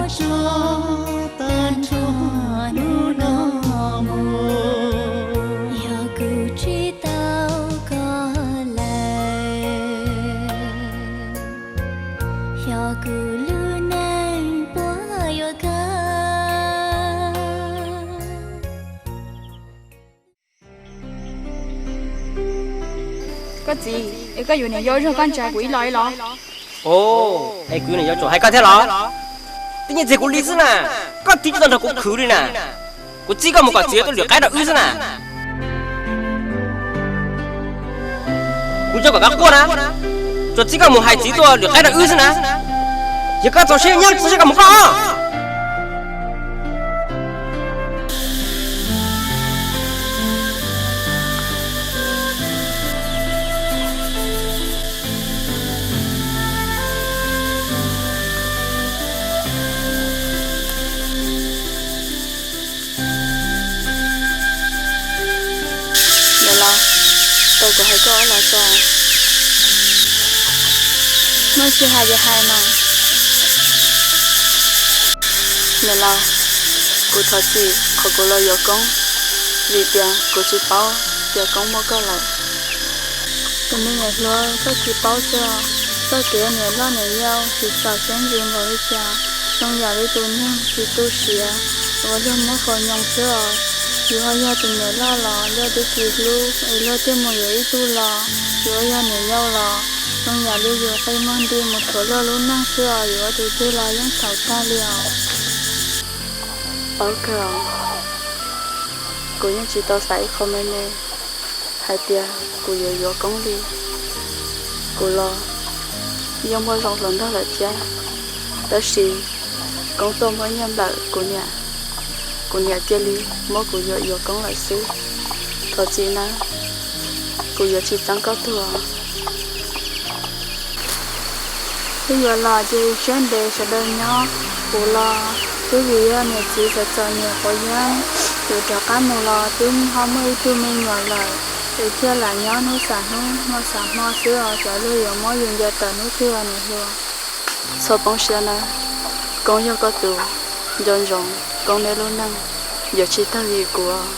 Suav tag nrho hnub no mus, yog kuv tsis tau koj lawm, yog kuv lub neej puas yuav kawg. Koj txiv, es koj yuav niam yau zog koj ntshai kuv ib los ib los? Ov, es kuv yuav niam yau tseem hais koj thiab los? Twb nyiaj txiag kuv li xwb na, koj txiv tsis tau nrog kuv khwv li na. Kuv txib koj mus kom txiv tuaj lwm qaib rau wb xwb na. Kuv nco kom koj quaj na, tsuas txib koj mus hais txiv tuaj lwm qaib rau wb xwb na. Yog koj txaus siab nyob txaus siab koj mus koj. Niam laus, tau kuv hais koj ob los tso. Muaj tsis hais ces hais mas. Niam laus, kuv thov txim qhov kuv los yuav Koob, vim tias kuv tsis paub tias Koob muaj koj lawm. Tus me nyuam hluas, koj tsis paub xwb os, txoj kev niam loj niam yau tsis txaus siab ntsis npaum li cas. Zoo yam li tus neeg tsis tu siav uas luag muab faus nyoos xwb os. Yus ho yog tus niam loj los luag twb tsis hlub es luag thiaj mus yuav ib tug los. Yus ho yog niam yau los zoo yam li yus qi muag nti mus rhuav luag lub neej xwb os, yuav ua tus twg los yeej txhaum tag li os. Paub kawg os, kuv yeej tsis tau xav ib qho me me hais tias kuv yuav yuav Koob li. Kuv los yeej muaj zoo hluas nraug lawm thiab, tab sis Koob tuaj muab nyiaj nplawm kuv niam, kuv niam cia li muab kuv yuam yuav Koob lawm xwb. Thov txim nawb, kuv yuav tsis txeeb koj tuag. Twb yuav los ces siab ntev sawv daws nyob, kuv los twb vim yog niam txiv txom txom nyem quav yeeb, yuav rov qab mus los twb ho muaj ib tug me nyuam lawm, es thiaj lam nyob hnub xam hnub hmo xam hmo xwb os, xyov luag yuav muab yus ncaws tawm hnub twg os niam hluas. Txhob poob siab nawb, Koob yog koj tus nco ntsoov, Koob neb lub neej yuav tsis tag vim kuv os.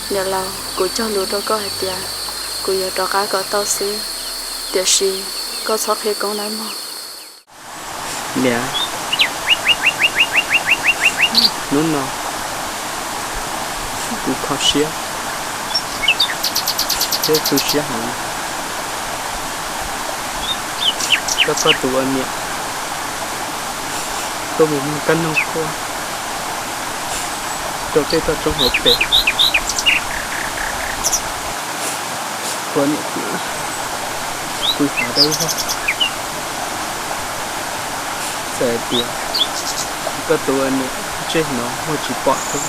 Niam laus, kuv cog lus rau koj hais tias kuv yuav rov qab kom tau xwb, tiam sis koj txhob qhia Koob nawb mog. Niam, hnub no kuv kho siab thiab tu siab heev. Koj, koj tus ua niam tuaj mus muag kab noog quaj rau tej toj roob hauv pes. Ua niam, kuv xav rau koj, txawm hais tias koj tus ua niam ntsej no muag tsis pom thiab,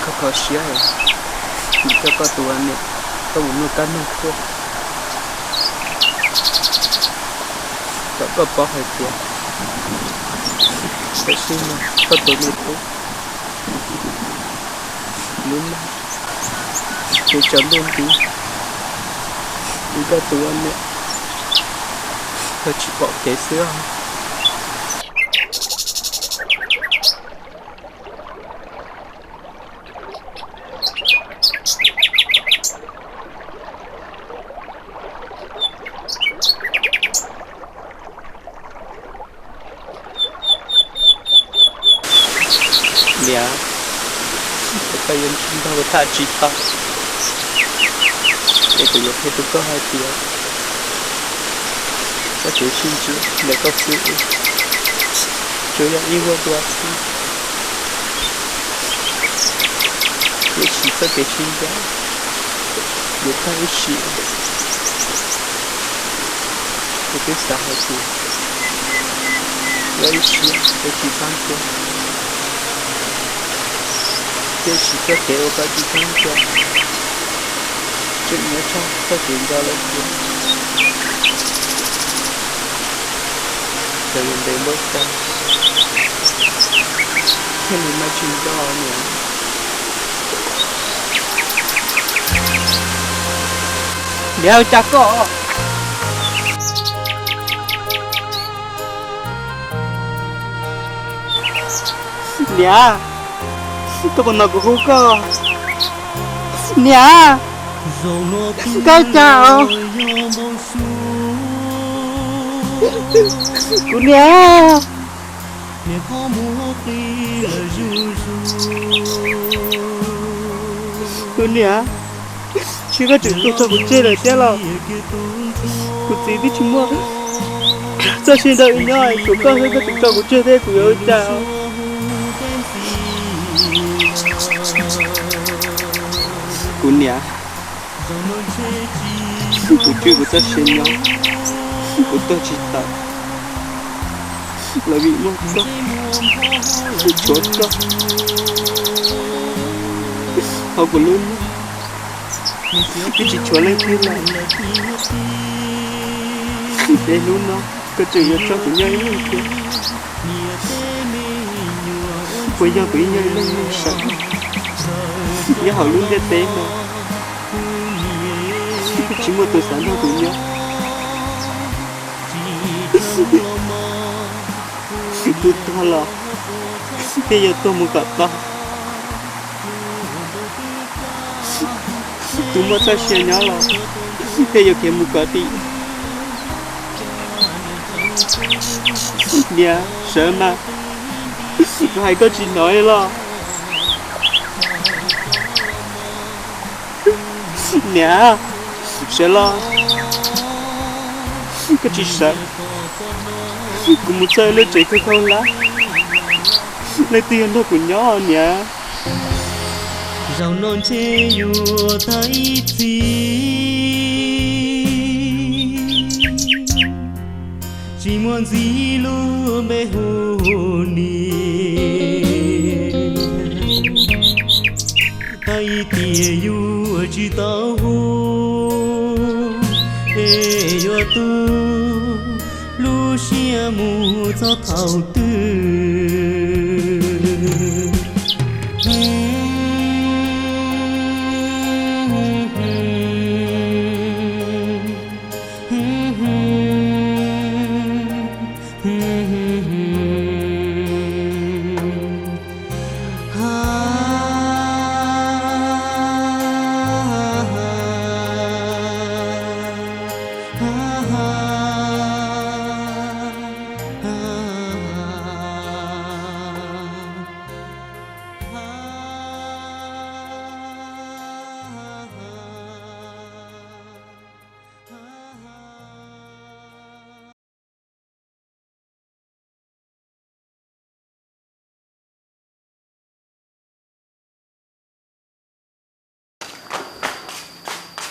koj kho siab es vim coj koj tus ua niam tuaj mus muag kab noog quaj. Kom koj paub hais tias tam sim no koj tus me tub lub neej ces tsaus ntuj nti, vim koj tus ua niam yog tsis pom kev xwb os. Niam, koj yuav ntsib nrog kuv tham tsis tau, es kuv yuav qhia rau koj hais tias txoj kev sib ntsib ntawm koj xwb, tsuas yog ib vuag dua xwb, tiam sis txoj kev sib ncaim yuav tag ib sim. Kuv twb xav hais tias ua ib siab es tsis txhob nco, tiam sis txoj kev uas koj tsis txhob nco tseem nyob tshaj txoj kev nco lawm thiab. Cov yuav ntev npaum cas thiaj li maj tsis nco niam. Niam, cas koj Niam, koj puas hnov kuv hu koj? Niam, koj cas os? Kuv niam, kuv niam, tsis koj tseem tuag tso kuv tseg lawm thiab los? Kuv txiv twb tsis muaj txoj sia nrog wb nyob, tshuav koj xwb, koj tseem tso kuv tseg thiab kuv yuav ua cas? Kuv niam, kuv tswj kuv txoj sia nyob, kuv tuag tsis tawm los vim muaj koj, tshuav koj hauv kuv lub neej, twb tsis tshuav leej twg lawm. Es hnub no koj tseem yuav tso kuv nyob ib leeg thiab, puas yog kuv ib nyuag ib leeg neeg sawv nyob hauv lub ntiaj teb no, tsis muaj tus xav nrog kuv nyob? Tus tuag los thiaj yuav tuag mus kom tau, tus muaj txoj sia nyob los thiaj yuav khiav mus kom dim. Niam, sawv mas, kuv hais koj tsis hnov li los? Niam, sawv los, koj tsis sawv, kuv mus txog lub tsev khaub khaub hlab, leej twg yuav nrog kuv nyob niam? Zaum no ntshe yuav tag ib txhis, tsis muaj ntxiv lub npe hu niam. Tag ib tiam yuav tsis tau hu, es yuav tu lub siab mus txog thaum twg?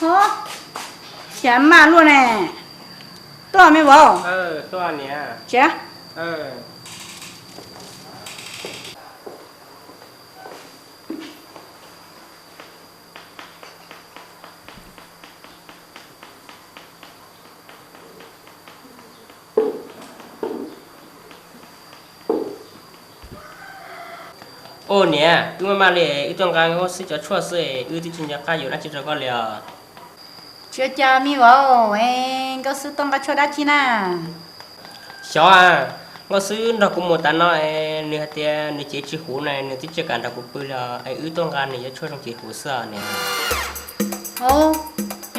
Ho, xav maj luaj ne. Tuaj me vauv. Tsis Ua niam, wb maj maj li, wb tuaj nqa nkauj xwb cov tshuaj xwb, wb twb tsis nco qab yuav dab tsi rau koj li os. Tsis ua cas me vauv, nkauj xwb tuaj nqa tshuaj dab tsi na? Xyov, nkauj xwb nrog kuv mus tas no, nws hais tias nws cev tsis huv na, nws twb tsis kam nrog kuv pw li, es wb tuaj nqa nws cov tshuaj zoo cev huv xwb niam.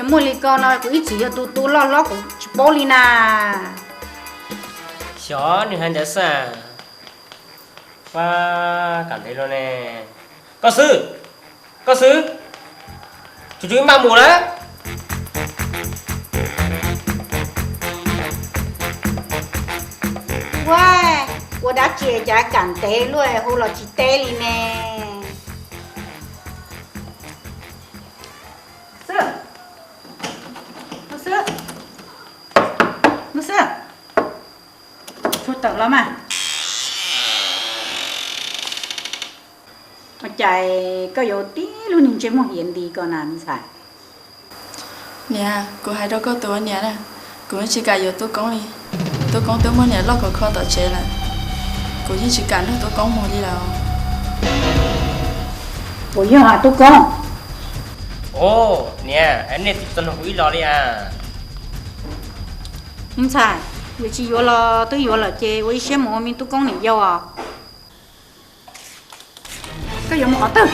Yog muaj li ko no kuv ib txwm yog tus tu loj hlob kuv tsis paub li na. Xyov nws hais ntawd xwb. Pab kam ntev luaj ne. Koj xwb, koj xwb, tus tswv maj mus lawm. Ua, ua dab tsi cas kam ntev luaj hu los tsis teb li ne. Xwb, xwb, xwb, tsuag tawm los mas. Ua cas koj yuav tib lub niag ntsej muag hiav nti ko na me ntxhais? Niam, kuv hais rau koj tus ua niam na, kuv yeej tsis kam yuav Tub Koob li. Tub Koob twb muaj niam loj khov kho tom tsev lawm, kuv yeej tsis kam nrog Tub Koob mus li lawm. Puas yog Tub Koob? Os, niam, nej twb tsis tau nrog kuv ib los li as. Me ntxhais, yuav tsis yuav los twb yuav lawm ces ua ib siab mus ua me Tub Koob niam yau os. Koj yuav mus qhov twg?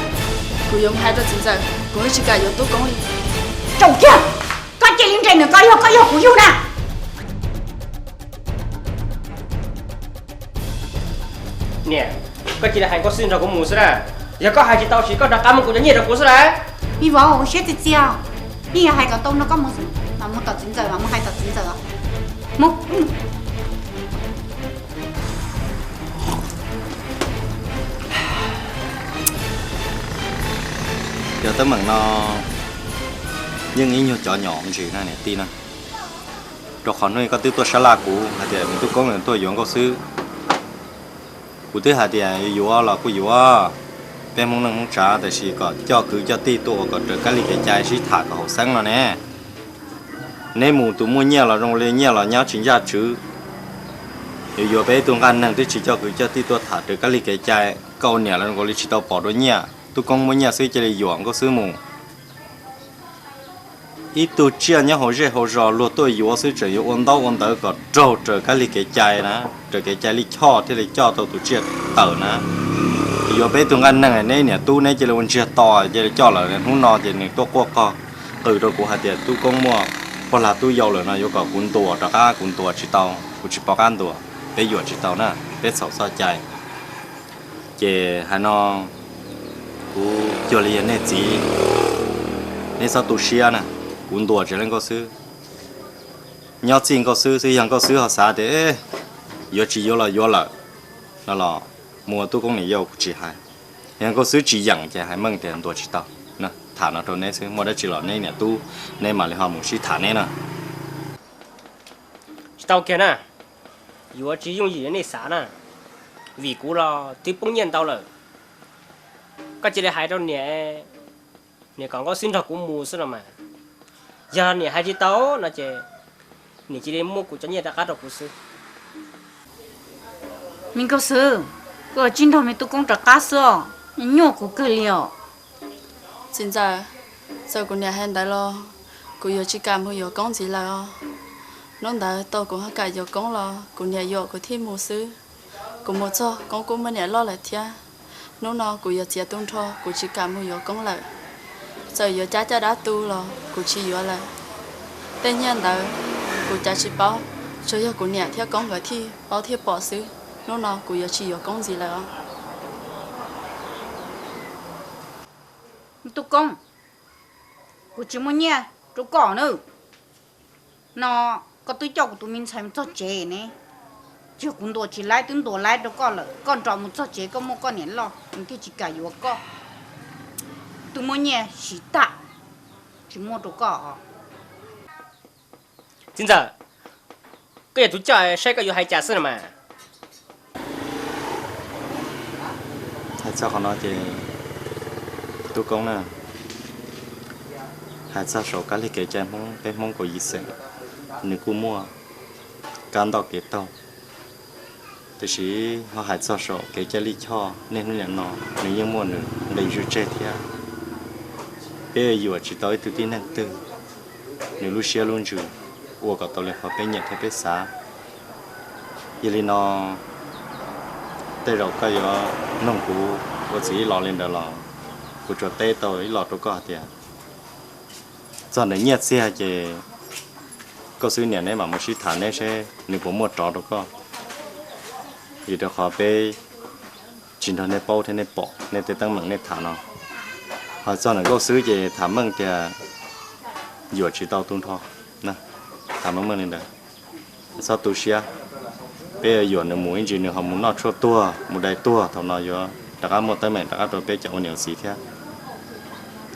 Kuv yuav mus hais rau txiv ntxawm, kuv yeej tsis kam yuav Tub Koob li. Tsaus kiag! Koj cia li nres ntawm ko, yog koj yog kuv yug na. Niam, koj cia li hais Nkauj Xwb nrog kuv mus xwb na. Yog koj hais tsis tau ces koj rov qab muab kuv cov nyiaj rau kuv xwb na. Me vauv, ua siab txias txias, yeej yog hais kom tau nrog koj mus xwb, mam mus tom txiv ntxawm, mam mus hais tom txiv ntxawm os. Mus. Cov teeb meem no yeej ib nyuag cov nyom ntsis na niam tij na. Rau qhov hnub koj twb tuaj sab laj kuv hais tias nws Tub Koob nws tuaj yuav Nkauj Xwb. Kuv twb hais tias yuav yuav los kuj yuav, peb Hmoob neej Hmoob tsav, tab sis kom coj kwv coj tij tuaj ua kom raws kab li kev cai sib tham kom haum xeeb no ne. Neb mus tus muaj nyiaj los zoo li nyiaj los nyob tsis ncaj tswv, yuav yuav peb ib tug nqaj neeg twb tsis coj kwv coj tij tuaj tham raws kab li kev cai. Koj ua niam los zoo li tsis tau pom dua nyiaj, Tub Koob muaj nyiaj xwb cia li yuam Nkauj Xwb mus. Ib tug tsiaj nyob hauv zej hauv zos luag tuaj yuav xwb tseem yuav ua ntaub ua ntawv kom raug raws kab li kev cai na, raws kev cai lij choj thiaj li coj tau tus tsiaj tawm na. Yuav peb tug nqaj neeg neb niam tub neb cia li ua ntsiag to cia li coj lawm, hnub no ces nws tuaj quaj qog qw rau kuv hais tias Tub Koob muaj pog lag tub yau lawm no yuav kom kuv ntuas rov qab, kuv ntuas tsis tau, kuv tsis pom qab ntuas, peb yuam tsis tau na, peb txhaum txoj cai. Ces hais no kuv cuag li yog nej txiv, neb txhob tu siab na, kuv ntuas tsev leej Nkauj Xwb. Nyob txij Nkauj Xwb xwb, yog Nkauj Xwb ho xav tias yuav tsis yuav los yuav lawm no los mus ua Tub Koob niam yau kuv tsis hais. Yog Nkauj Xwb tsis yeem ces hais meej tias ntuas tsis tau. Tham no rau neb xwb, muaj dab tsi los neb niam tub neb mam li ho mus sib tham neb na. Tsis tau kiag na, yuav tsis yooj yim li nej xav na, vim kuv los twb poob nyiaj ntau lawm. Koj cia li hais rau niam, niam kom Nkauj Xwb nrog kuv mus xwb no mas. Yog niam hais tsis tau no ces niam cia li muab kuv cov nyiaj rov qab rau kuv xwb. Me Nkauj Xwb, koj tsis nrog me Tub Koob rov qab xwb os, nyuaj kuv kawg li os. Txiv ntxawm, txawm kuv niam hais ntawd los kuv yuav tsis kam mus yuav Koob ntxiv lawm os. Hnub ntawd tau kuv ho kam yuav Koob los kuv niam yuam kuv thiaj mus xwb. Kuv mus txog Koob kuj muaj niam loj lawm thiab. Hnub no kuv yuav txiav tu nrho, kuv tsis kam mus yuav Koob lawm. Txawm yuav cab caj dab tu los kuv tsis yuav lawm. Tej nyiaj ntawd kuv cav tsis paub, tsuas yog kuv niam thiab Koob nkawd thiaj paub thiaj pom xwb. Hnub no kuv yuav tsis yuav Koob ntxiv lawm os. Tub Koob, kuv tsis muaj nyiaj rau koj na. No koj twb coj kuv tus me ntxhais mus txog tsev ne, yog kuv ntuas tsis laib twb ntuas laib rau koj lawm, koj nrog mus txog tsev koj muaj koj niam loj nws thiaj tsis kam yuav koj. Twb muab nyiaj siv tag, tsis muaj rau koj os. Txiv ntxawm, koj yog tus coj saib koj yuav hais cas xwb no mas. Hais txog qhov no ces Tub Koob na, hais txog saum kab lig kev cai Hmoob, peb Hmoob kaum yim xeem, nws kuj muaj kab ntoj kev taug. Tiam sis ho hais txog saum kev cai lij choj niaj hnub nim no, nws yeej muaj nws nqi zog tseg thiab. Peb yuam tsis tau ib tug tib neeg twg nws lub siab lub ntsws ua kom tau li qhov peb nyiam thiab peb xav. Yog li no, tej zaum koj yuav nug kuv ua txiv ib los li ntawd los kuv tsuas teb tau ib los rau koj hais tias, txog ntawm nyiaj txiag ces koj xwb niam neb mam mus sib tham neb seb nws puas muaj rov rau koj. Vim rau qhov peb tsis nrog nej paub thiab nej pom nej tej teeb meem nej tham no. Ho txog ntawm Nkauj xwb ces tham meej tias yuam tsis tau tu nrho. Tham meej meej li ntawd, txhob tu siab. Peb yuam nws mus ib ntsis nws ho mus noj tshuaj tuag mus dai tuag, thaum no yuav rov qab muaj teeb meem rov qab rau peb cov ua niam ua txiv thiab.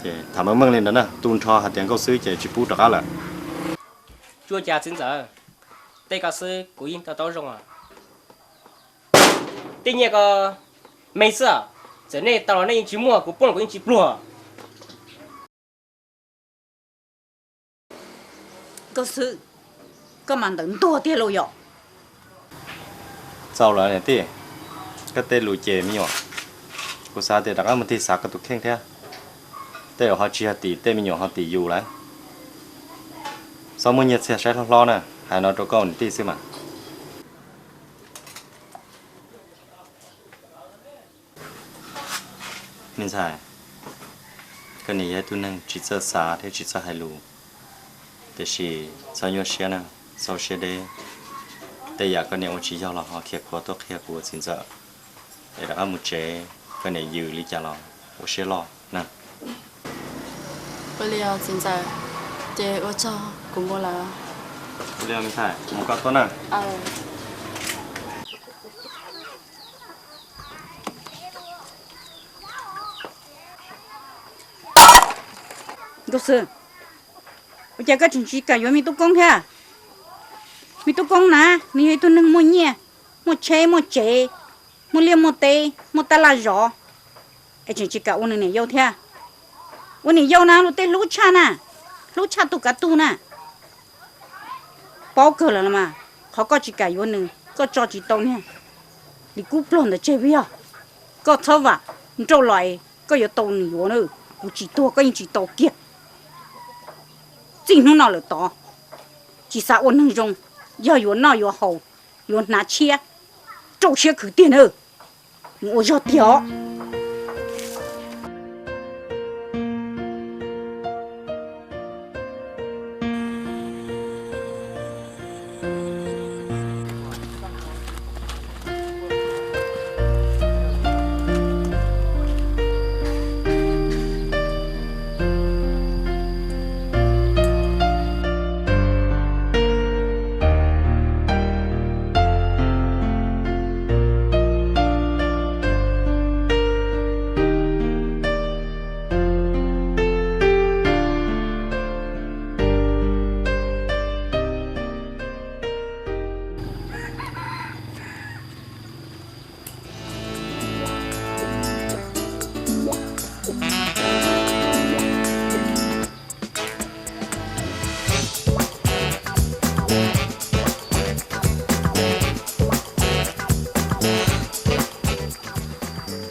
Ces tham meej meej li ntawd na, tu nrho hais tias Nkauj xwb ces tsis pub rov qab lawm. Tsuas cas txiv ntxawm, tej ko xwb kuv yeej to taub zoo os. Tej nyiaj ko me xwb, txawm nej tau los nej yeej tsis muaj, kuv poob los kuv yeej tsis pluag. Nkauj xwb, koj mas ntawm ntuag tiag lauj yom. Txaus lawm niam tij, koj tej lus ces me nyuam, kuv xav tias rov qab mus tig xav koj tus kheej thiab. Tej zaum ho tsis yog tim tej me nyuam ho tim yus lawm. Txhob muaj nyiaj txiag saib hlob hlob na, hais no rau koj niam tij xwb mas. Me ntxhais, koj niam yog ib tug neeg tsis txawj xav thiab tsis txawj hais lus, tiam sis txhob nyuaj siab na, txhob siab deb. Tej yam koj niam ua tsis yog los ho khiav khuav tuaj qhia kuv txiv ntxawm, es rov qab mus tsev, koj niam yws li cas los ua siab loj na. Ua li os txiv ntxawm, ces ua tsaug, kuv mus lawm. Ua li os me ntxhais, mus koj tuaj na. Nkauj Xwb, ua cas koj tseem tsis kam yuav me tub koob thiab? Me tub koob na, nws yog ib tug neeg muaj nyiaj, muaj tsheb muaj tsev, muaj liaj muaj teb, muaj tab laj zov, es tseem tsis kam ua nws niam yau thiab. Ua niam yau na luag tej hlub tshaj na, hlub tshaj tus kav tug na. Paub kawg lawm los mas, qhov koj tsis kam yuav nws, koj tso tsis tau niag Li Kub pluag ntawd tseg puas yog? Koj txhob vam, nrauj los es koj yuav tau nws yuav na, kuv tsis tuag koj yeej tsis tau kiag. Txij hnub no lawm tod, tsis xav ua neeg zoo, yog yuav noj yuav haus, yuav hnav tshiab, rau siab khwv tiag na, mus ua zog tiag os.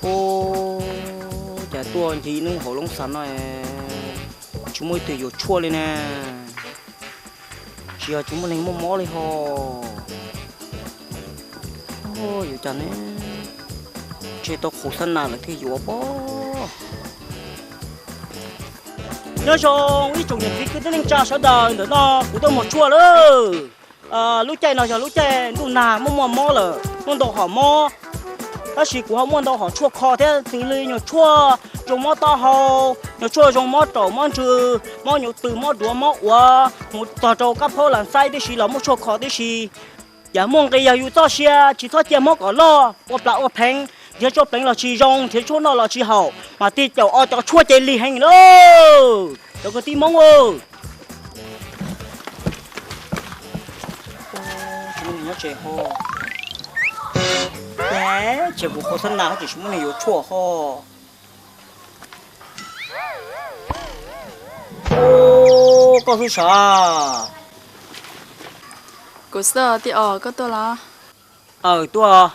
Ub, cas tuaj ncig nub hauv Loob Xas no tsis muaj ib tug yuav tshuaj li ne. Tsis yog tsis muaj neeg muaj mob li ho. Yuav cas ne, tseg tau qhov xab nas lawm thiaj yuav pob. Nyob zoo ib tsoom niam txiv kwv tij neej tsa sawv daws, ntawm no kuv tuaj muag tshuaj lawm. Lub caij no yog lub caij ntuj nag muaj muaj mob lawm, muaj ntau hom mob. Tab sis kuv ho muaj ntau hom tshuaj kho thiab, xws li nyuag tshuaj zoo mob taub hau, nyuag tshuaj zoo mob raum mob ntsws, mob nyuv tws mob duav mob uav, mus txog rau kab phaub las xaib tib si los muaj tshuaj kho tib si. Yam muaj nqis yog yus txoj sia, tsis txhob cia mob kom loj, ua plas ua pheev, nrhiav tshuaj pleev los tsis zoo, nrhiav tshuaj noj los tsis haum, mas tig caum o cov tshuaj ces lig heev lauj. Cov kwv tij Hmoob, nyob tsev ho. Ces kuv qhov xab nas tiam sis muab nws yuav tshuaj ho. Koj xwb sav? Kuv xwb tij os, koj tuaj los? Aw, tuaj.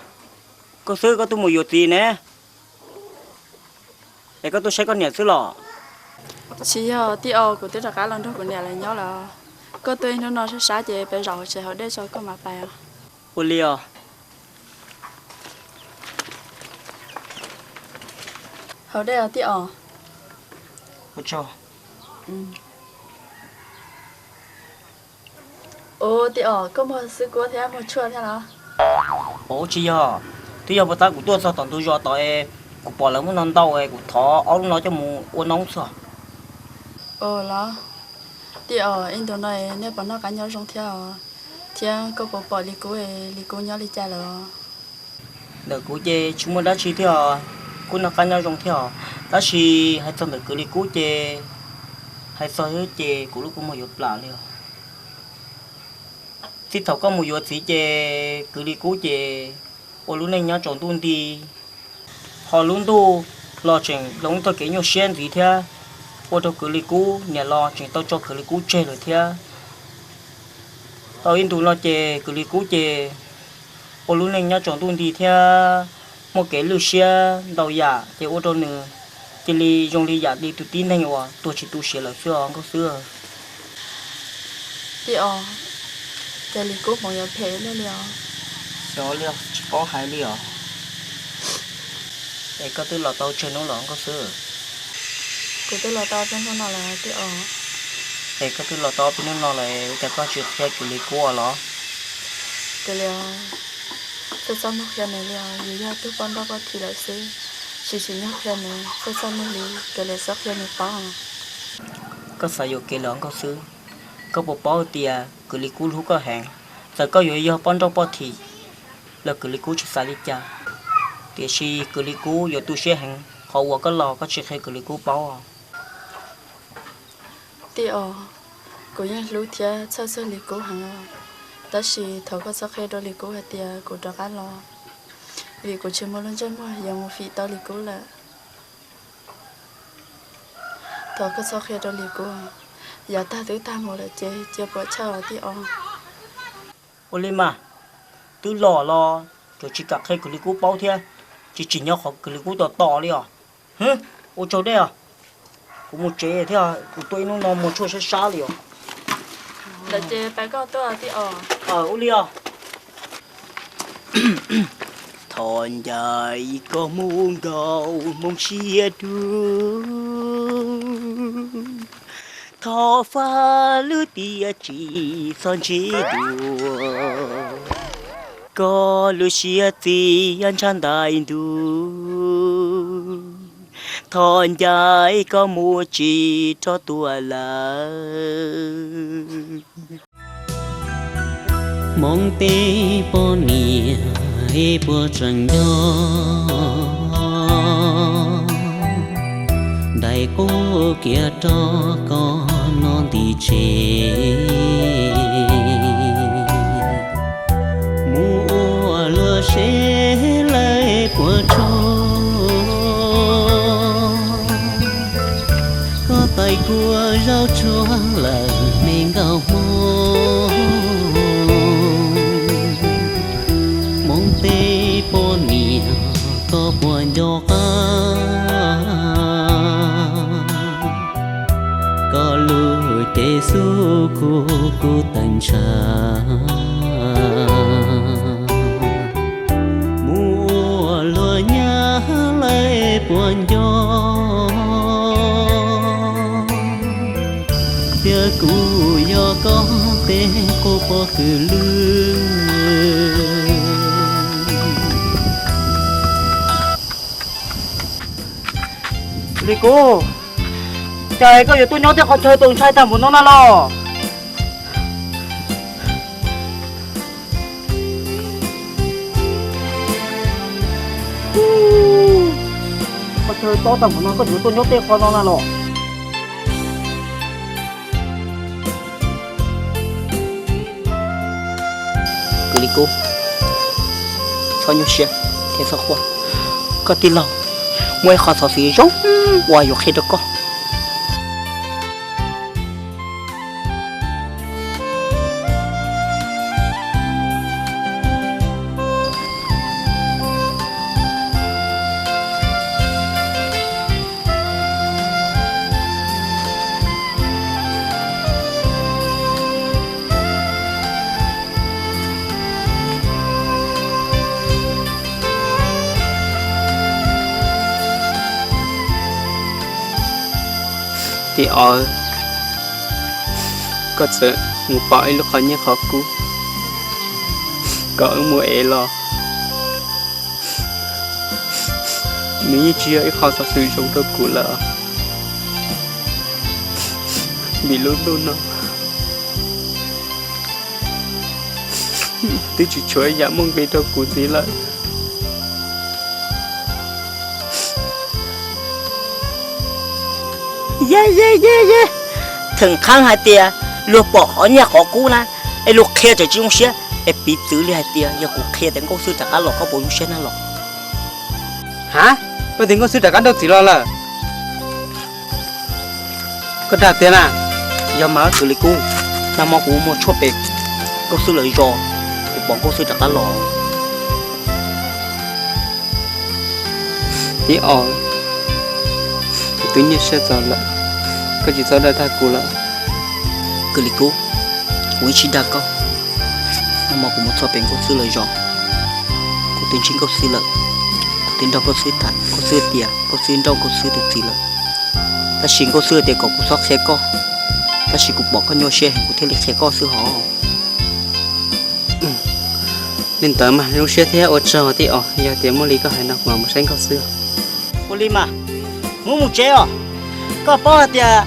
Koj xwb koj tuaj mus yuav txiv ne? Es koj tuaj saib koj niam xwb los? Tsis yog tij os, kuv twb rov qab los nrog kuv niam lawv nyob lawm. Koj tuaj ib hnub no sab sab ces peb zaum hauv tsev haus dej tso koj mam pais os. Ua li os. Haus dej os tij os. Ua tij os, koj muag xwb kuab thiab muag tshuaj thiab los? Ua tsis yog, twb yog puag ta kuv tuaj txog tom ntug zos tod es kuv pom lawv muab ntau ntau es kuv thov ob lub no coj mus ua noob txog. Ua los, tij os, ib ntus no nej puas noj qab nyob zoo thiab os? Thiab koj puas pom Lis Kub, Lis Kub nyob li cas lawm os? Ntawm kuv ces tsis muaj dab tsi thiab os, kuj noj qab nyob zoo thiab os. Tab sis hais txog ntawm kwv Lis Kub ces, hais txog xwb ces kuv lub kua muag yuav plam li os. Txij thaum koj mus yuav txiv ces kwv Lis Kub ces ua lub neej nyob tsaus ntuj nti, ho lub ntuj los tseem hloov txoj kev nyuaj siab ntxiv thiab, ua rau kwv Lis Kub niam los tseem tau tso kwv Lis Kub tseg lawm thiab. Tau ib ntus no ces kwv Lis Kub ces ua lub neej nyob tsaus ntuj nti thiab muaj kev lwj siab ntau yam ces ua rau nws cia li zoo li yam li tus tib neeg uas tuag tsis tu siav lawm xwb os nkauj xwb. Tij os, ces Lis Kub hmoov yuav phem luaj li os. Xyov li os, tsis paub hais li os. Es koj twb los tau tsawg hnub los Nkauj Xwb? Kuv twb los tau peb hnub no lawm tij os. Es koj twb los tau peb hnub no lawm ua cas koj tsis qhia Kwv Lis Kub los? Kwv Lis, txhob txaj muag qhia nws li os, yus yog tug poj nrauj poj thim lawm xwb, tsis tsim nyog qhia nws, txhob txaj muag li, Kwv Lis txhob qhia nws paub. Koj xav yuam kev lawm Nkauj Xwb. Koj puas paub tias Kwv Lis Kub hlub koj heev, txawm koj yuav yog poj nrauj poj thim los Kwv Lis Kub tsis xav li cas, tiam sis Kwv Lis Kub yuav tu siab heev qhov uas koj los koj tsis qhia Kwv Lis Kub paub. Tij os, kuv yeej hlub thiab txhawj txog Lis Kub heev os, tab sis thov koj txhob qhia rau Lis Kub hais tias kuv rov qab los, vim kuv tsis muaj lub ntsej muag yuav mus fim tau Lis Kub lawm. Thov koj txhob qhia rau Lis Kub, yav tag twb tag mus lawm ces cia puas chawj os tij os. Ua li mas, twb los los tsuas tsis kam qhia Kwv Lis Kub paub thiab, tsis tsim nyog qhov Kwv Lis Kub tos tos li os. Ua tsaug dej os, kuv mus tsev thiab, kuv tuaj ib hnub no muag tshuaj sab sab li os. Ntawd ces pab koj tuaj tij os. Ua li os. Thov ncaim koj mus nkaum hmoov siab dua, thov faj lub tiaj tsis txhob ntsib dua, koj lub siab txim ntshav ntais ntuj, thov ncaim koj mus tsis rov tuaj lawm. Hmoob tej poj niam es puas tseem nco, daim qub kiag rau koj no ntim tsev, mus ua luag seb lawv puas tsaug. Koj tais kua zaub tsuag lawm me nkauj Hmoob, Hmoob tej poj niam koj puas nco qab, koj lub cev xub kub kub tawm ntshav, mus ua luag nyab lawv puas nco, tias kuv yog koj tej qub pob kws lwj. Lis Kub, cas koj yuav tuaj nyob tej qhov chaw txaus ntshai tag npaum no na los? Qhov chaw tob tag npaum no koj yuav tuaj nyob tej qhov no na los? Kwv Lis Kub, txhob nyuaj siab thiab txhob quaj. Koj tij laug, muaj ib qho xov xwm zoo uas yuav qhia rau koj. Tij os, koj txawm mus pom ib lub qhov nyiaj qhov kub kom wb mus ev los, nws yeej tsis yog ib qho xov xwm zoo rau kuv lawm. Vim lub ntuj no twb tsis tshuav ib yam muaj nqis rau kuv ntxiv lawm. Ye ye ye ye, theem qhaab hais tias luag pom qhov nyiaj qhov kub na, es luag qhia tseem tsis zoo siab, es piv txwv li hais tias yog kuv qhia tias Nkauj Xwb rov qab los koj puas zoo siab na los? Ha, koj tias Nkauj Xwb rov qab nrauj txiv los lawm? Koj dag tiag na? Yog mas Kwv Lis Kub, nag hmo kuv muag tshuaj pem Nkauj Xwb lawv zos, kuv pom Nkauj Xwb rov qab los. Tij os, kuv twb nyiaj siab txaus lawm, koj tsis txhob dag dag kuv lawm. Kwv Lis Kub, kuv yeej tsis dag koj. Nag hmo kuv mus txog pem Nkauj Xwb lawv zos, kuv twb ntsib Nkauj Xwb lawm. Thiaj nrog Nkauj Xwb tham, Nkauj Xwb tias Nkauj Xwb nrauj Nkauj Xwb tus txiv lawm, tab sis Nkauj Xwb tias kom kuv txhob qhia koj, tab sis kuv pom koj nyuaj siab heev kuv thiaj li qhia koj xwb hos. Li ntawd mas zoo siab thiab ua tsaug tij os, yog tias muaj li koj hais no kuv mam mus saib Nkauj Xwb. Ua li mas, mus mus tsev os. Koj paub hais tias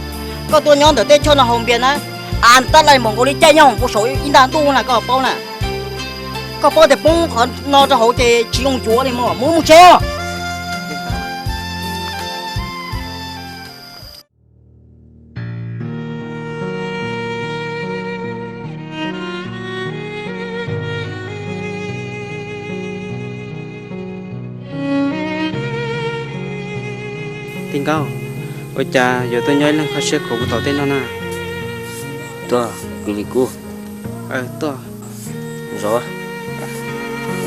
koj tuaj nyob ntawm tej choj no haus npias na, a tab lais npaum nkaus li caij nyob hoom pua saum ib nta ntuj na koj paub na. Koj paub tias poob qhov no rau hauv ces tsis zoo yuav li mas, mus mus tsev os. Tij Nkauj, ua cas yuav tuaj nyob ib leeg kho siab khuav kuv tom tej no na? Tuaj, kwv Lis Kub. Tuaj. Zov.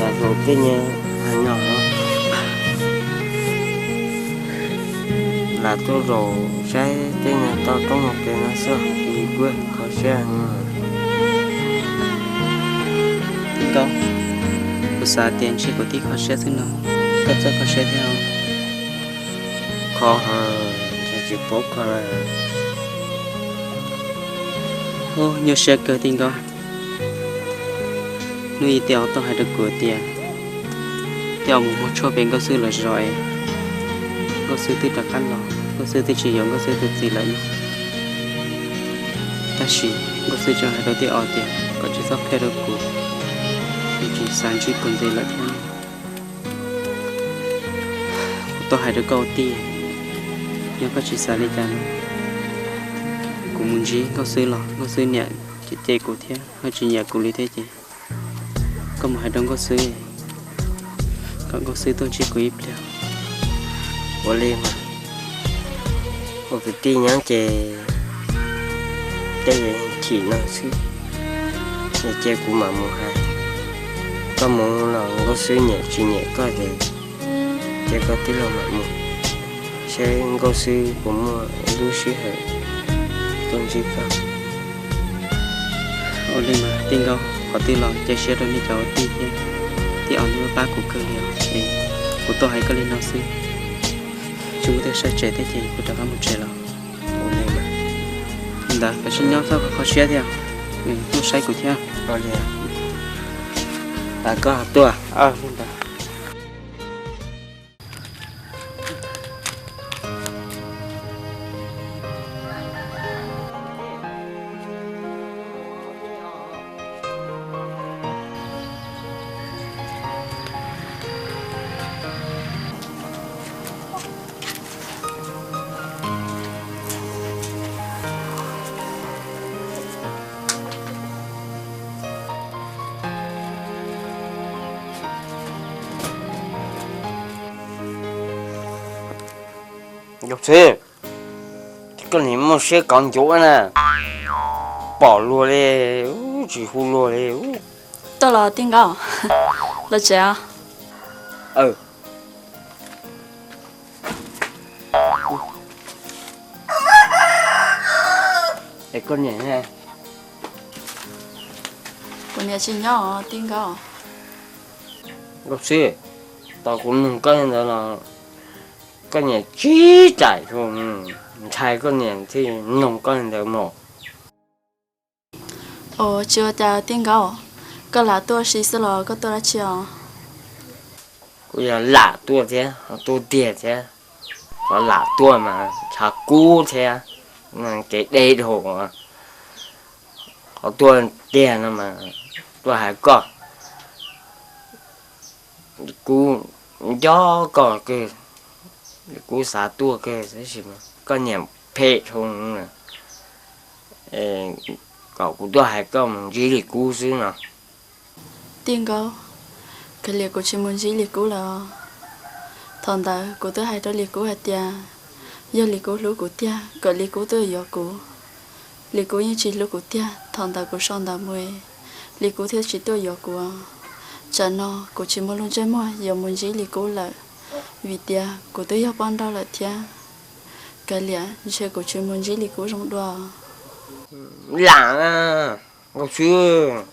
Lam hlus tej nyuag hais no, lam tuaj zaum saib tej nyuag toj roob hauv pes no xwb, kwv Lis Kub, kho siab. Tij Nkauj, kuv xav tias ntshe kuv tib kho siab xwb no, koj txawj kho siab thiab os. Kho, tsis paub kho. Ub, nyuaj siab kawg Tij Nkauj. Hnub ib tij os tuaj hais rau kuv tias, tij os mus muag tshuaj pem Nkauj Xwb lawm zos es Nkauj Xwb twb rov qab los, Nkauj Xwb twb tsis yuav Nkauj Xwb tus txiv lawm no. Tab sis Nkauj Xwb tseem hais rau tij os tias kom tsis txhob qhia rau kuv, nws tsis xav ntsib kuv ntxiv lawm thiab. Kuv tuaj hais rau koj ua tij, yog koj tsis xav li cas no, kuv mus ntsib Nkauj Xwb los Nkauj Xwb niam cem cem kuv thiab ho tsis nyiam kuv li thiab ces koj mus hais rau Nkauj Xwb, kom Nkauj Xwb tuaj ntsib kuv ib pliag. Ua li mas, ua kwv tij nyob ces tej chim no xwb, es cia kuv mam mus hais. Koj mus los Nkauj Xwb nyiam tsis nyiam koj ces cia koj tij laug mam mus, saib Nkauj Xwb puas muaj lub sij hawm tuaj ntsib koj. Ua li mas Tij Nkauj, qhov twg los cia siab rau nej cov ua tij thiab, tij os nej pab kuv kawg li os. Kuv tuaj hais koj li no xwb, tsis muaj tej saib tsev thiab ces kuv rov qab mus tsev los. Ua li mas, ntawd koj sim nyob txhob kho siab thiab, tuaj saib kuv thiab. Koj tuaj. Nkauj Xwb, koj niam muaj siab kov ncuav na, pom luag li, tsis hu luag li. Tuaj los Tij Nkauj, los tsev os. Es koj niam? Kuv niam tsis nyob os Tij Nkauj. Nkauj Xwb, tau kuv nug koj li ntawd los koj niam tsis txais, ntshai koj niam thiaj nug koj li ntawd mog. Ua tsis ua cas Tij Nkauj, koj lam tuaj si xwb los koj tuaj dab tsi os? Kuv yog lam tuaj thiab, tuaj tiag thiab, qhov lam tuaj mas tshav kub thiab, kev deb dhau, qhov tuaj tiag no mas tuaj hais koj. Kuv nco koj kawg, kuv xav tuaj kawg tab sis koj niam phem dhau, kom kuv tuaj hais koj mus ntsib Lis Kub xwb no. Tij Nkauj, kav liam kuv tsis mus ntsib Lis Kub lawm. Thaum ntawd kuv twb hais rau Lis Kub hais tias, yog Lis Kub hlub kuv tiag kom Lis Kub tuaj yuav kuv. Lis Kub yeej tsis hlub kuv tiag, thaum ntawd kuv sau ntawv mus, Lis Kub thiaj tsis tuaj yuav kuv. Tsam no kuv tsis muaj lub ntsej muag yuav mus ntsib Lis Kub lawm, vim tias kuv twb yog poj nrauj lawm thiab. Kav liam ntshe kuv tsis mus ntsib Lis Kub zoo dua. Lam, Nkauj Xwb,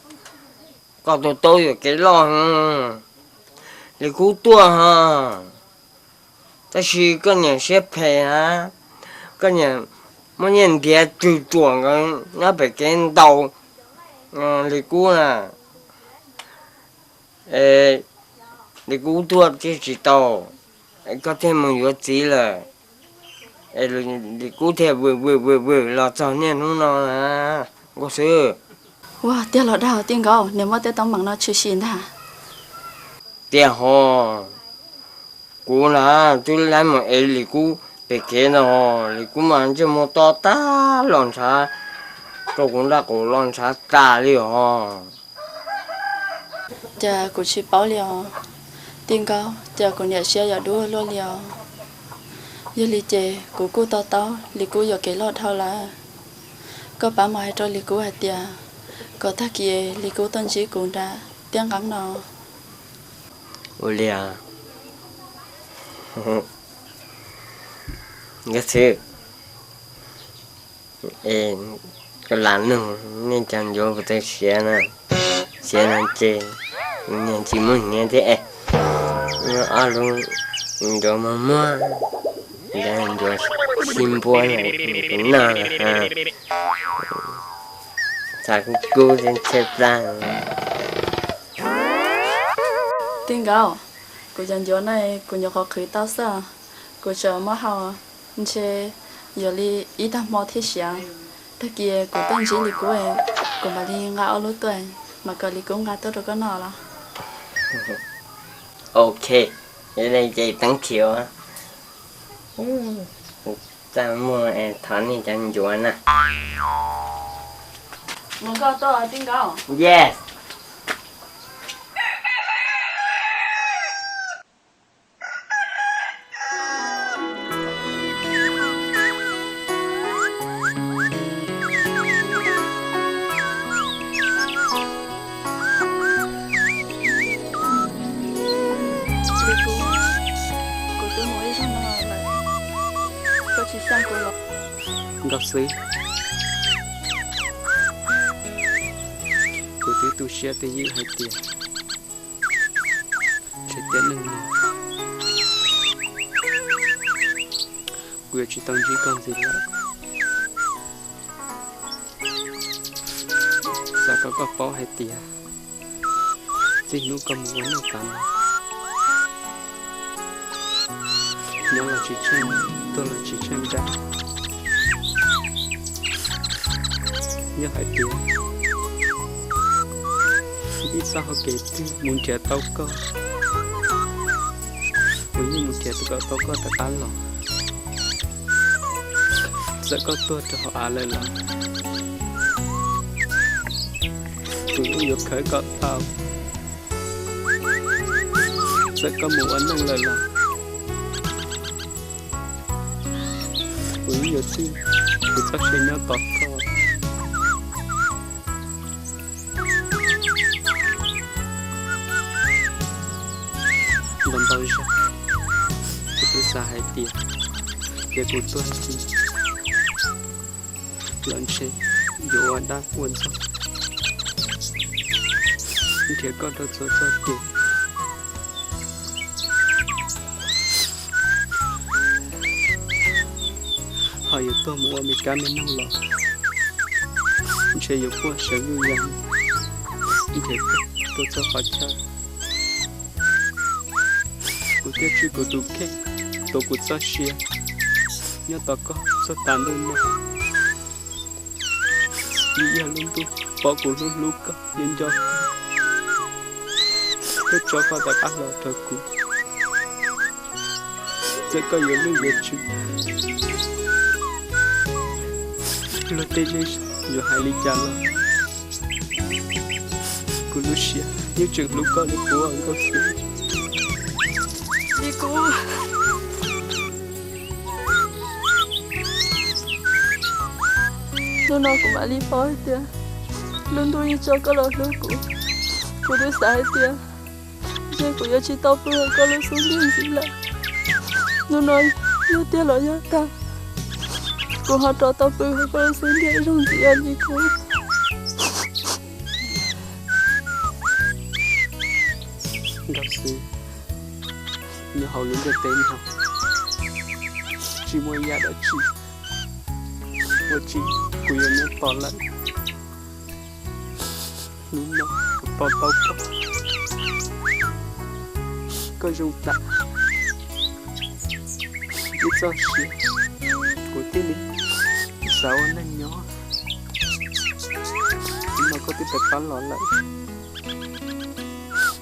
koj tus taub yuam kev loj, Lis Kub tuaj hos. Tab sis koj niam siab phem na, koj niam muab nyiaj ntiav twg ruam nkawd nyob pem kev ntaus Lis Kub na. Es Lis Kub tuag thiaj tsis tau, es koj thiaj mus yuav txiv lawm, es Lis Kub thiaj vwm vwm vwm vwm los txog niaj hnub no na, Nkauj Xwb. Ua tiag los dag tij Nkauj, nws muab tej teeb meem no tshwm sim ntag. Tiag ho, kuv na twb laib mus ev Lis Kub pem kev no, Lis Kub mas ntsej muag to tag los ntshav rau kuv nraub qaum los ntshav tas li os. Cas kuv tsis paub li os. Tij Nkauj, cas kuv niam siab yuav dub luaj li os. Yog li ces kuv kuj to taub Lis Kub yuam kev loj dhau lawm. Koj pab mus hais rau Lis Kub hais tias kom tag kis Lis Kub tuaj ntsib kuv nram tiaj nqeeb no. Ua li, Nkauj Xwb, es koj lam nug nej cov ncuav kuv tej siav na, siav no ces kuv niam tsis muaj hniav thiab es ob lub ncuav muag muag, ncuav sib npuab no, kuv noj xav kub kub thiab tshaib plab. Tij Nkauj, kuv cov ncuav no kuv nyuam qhuav qhwv tau xwb, kuv tseem muab hau, ntshe yuav li ib tag hmo thiaj siav. Tag kis kuv tuaj ntsib Lis Kub, kuv mam li nqa ob lub tuaj, mam kom Lis Kub nqa tuaj rau koj noj los. Ok, yog li ces teeb khiv, kuv txaj muag thov nej cov ncuav na. Mus koj tuaj tij Nkauj. Yes. Lis Kub, kuv twb mus ib zaug no lawm, koj tsis xyuas kuv los? Nkauj Xwb, kuv twb tu siab twj ywm hais tias tsev tiaj neeg no kuv yuav tsis tau ntsib koj ntxiv lawm. Xav kom koj paub hais tias txij hnub koj mus ua neej tas los, nyob los tsis tsheej, tuag los tsis tsheej dab. Yog hais tias ib txoj hau kev twg mus nrhiav tau koj, kuv yeej mus nrhiav tau koj rov qab los. Txawm koj tuag rau hauv av lawm los kuv yeej yuav khawb koj tau. Txawm koj mus ua neej lawm los kuv yeej yuav txij kuv txoj sia nyob tos koj. Ntau ntau zaus kuv twb xav hais tias, tias kuv tuag ntxiv los ntshe yuav ua dab ua ntxoog nrhiav koj rau txhua txoj kev. Ho yuav tuag mus ua me kab me noog los ntshe yuav quaj sawv yuj yees nrhiav koj rau txhua qhov chaw. Kuv thiaj tswj kuv tus kheej, tuav kuv txoj sia nyob tos koj txog tas ntuj no. Vim yog lub ntuj pom kuv hlub hlub koj, nco nco koj, thiaj tso koj rov qab los rau kuv. Txawm koj yuav lwj yuav tswv, luag tej neej yuav hais li cas los, kuv lub siab yeej tseem hlub koj li qub, Nkauj Xwb. Li qub. Hnub no kuv mam li paub hais tias lub ntuj yeej tso koj los hlub kuv. Kuv twb xav hais tias ntshe kuv yuav tsis tau pw hauv koj lub xub ntiag ntxiv lawm. Hnub no yog tiag los yog tag, kuv ho rov tau pw hauv koj lub xub ntiag ib zaug ntxiv, Li Kub. Nkauj Xwb, nyob hauv lub ntiaj teb no, Tsis muaj yam dab tsi ua tsis, kuv yuav nyob tos lawm. Hnub no kuv tos tau koj, koj zoo tas ib txoj sia, kuv thiaj li xav ua neej nyob. Hnub no koj twb rov qab los lawm,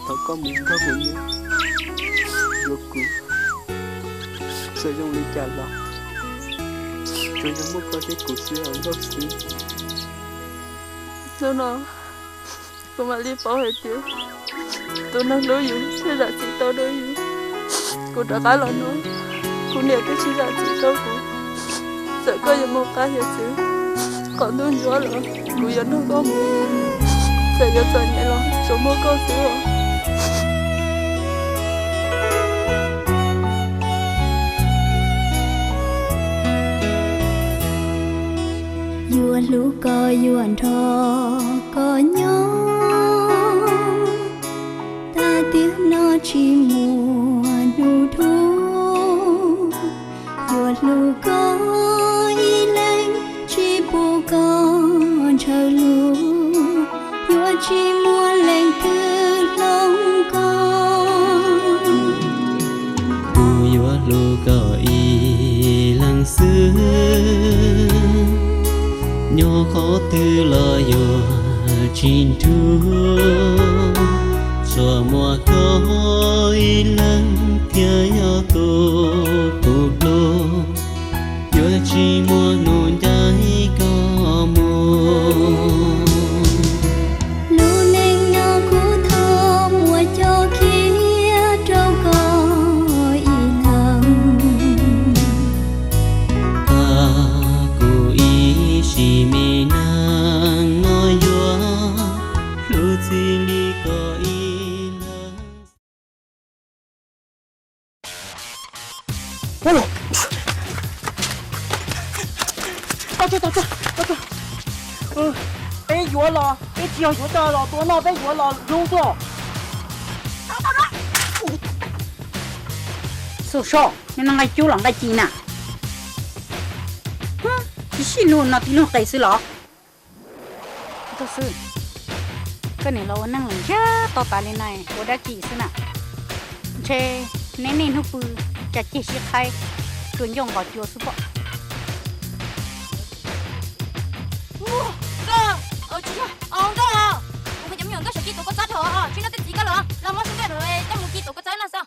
thov koj mus nrog kuv nyob, yuav kuv txawm zoo li cas los tsuas yog muaj koj thiab kuv xwb os nkauj xwb. Hnub no kuv mam li paub hais tias tus neeg hlub yus thiaj zam txim tau rau yus. Kuv rov qab los no, kuv niam twb tsis zam txim rau kuv. Txawm koj yuav mus qab hiav txwv qhov ntuj ntsuab los kuv yuav nrog koj mus, txawm yuav txom nyem los tsuas muaj koj xwb os. Yuav hlub koj yuav nrog koj nyob, tag tiam no tsis muaj hnub dhau. Yuav hlub koj ib leeg, tsis pub koj ntshaw lus, yuav tsis muaj leej twg hloov koj. Kuv yuav hlub koj ib leeg xwb, nyob qhov twg los yuav tsis nrug, tsuas muaj koj ib leeg thiaj yog tus kuv hlub, yuav tsis muaj hnub ncaim koj mus. Lub neej no kuv thov muab coj khiav rau koj ib leeg, tag kuv ib sim me neeg no yuav hlub txij li koj ib leeg. Peb yuav los peb tsis yog yuav coj los tua noj, peb yuav los zoo tuaj. Xub so, neb no nqaij cub los nqaij ci na. Tsis sib luag no tib luag qis xwb los. Tub xwb, koj niam los ua neej lawm ntsiag to tas li na, ua dab tsi xwb na? Ntshe neb niaj hnub pw cas ceg sib qhaib, tsuas ncauj nqos cua xwb pob. Nkauj, tsis yog, nkauj, kuv cov me nyuam nkauj sawv ci tuav kua txob dhau, tsis noj tej txiv koj los, los muab sib nraj coj mus ci tuav kua txob no xwb.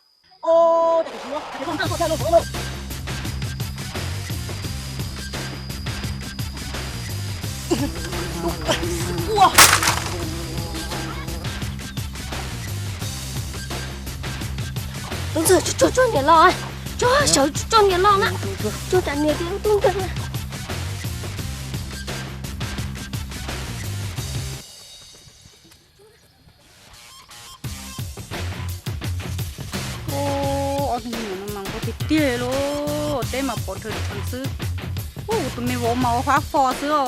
Tub ntxawg, tso niam los, tso sawv tso niam los na, tso tsam niam tias lub tub ntxawg na. Ob tug me nyuam no mas nquag tiag tiag li, teb mas pov rhawv rheev xwb. Ua tus me vauv mas ua fab fo xwb os.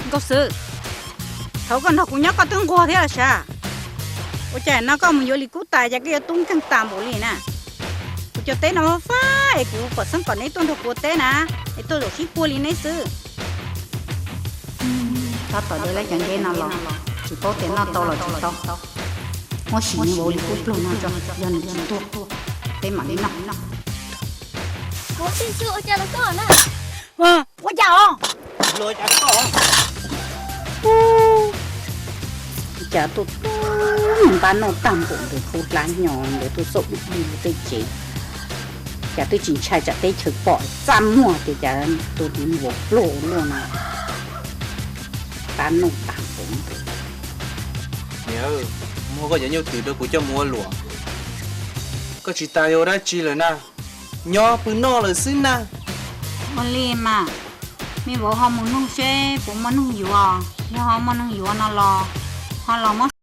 Nkauj Xwb, thaum koj nrog kuv nyob koj twb nquag thiab los sav. Ua cas no koj mus yuav Lis Kub tas ces koj yuav tub nkeeg tas npaum li na? Kuv cov teb no fab fab es kuv pom xeeb kom neb tuaj nrog kuv ua teb na, es tuaj zaum sib puag li neb xwb. Tab tom de lab cov nkeb no los tsis paub tias noj tau los tsis tau. Muab sim nws vauv Lis Kub pluag no tso, yog nws tsis tuag, peb mam li noj. Ua cas os? Cas tuaj npab noj tag npaum ntawd, pub hlab nyo ntawd tuaj xauj dub dig tej tsev. Cas twb tsis ntshai tsam teb chaws pom txaj muag tias cas tus niam vauv pluag ua luaj no. Npab noj tag npaum ntawd. Niam, muab koj cov nyuj twm rau kuv coj mus ua luam. Koj tsis tas yuav ua dab tsi lawm na, nyob pw noj lawm xwb na. Ua li mas, me vauv ho mus nug seb puas muaj neeg yuav, yog ho muaj neeg yuav no los ho los muab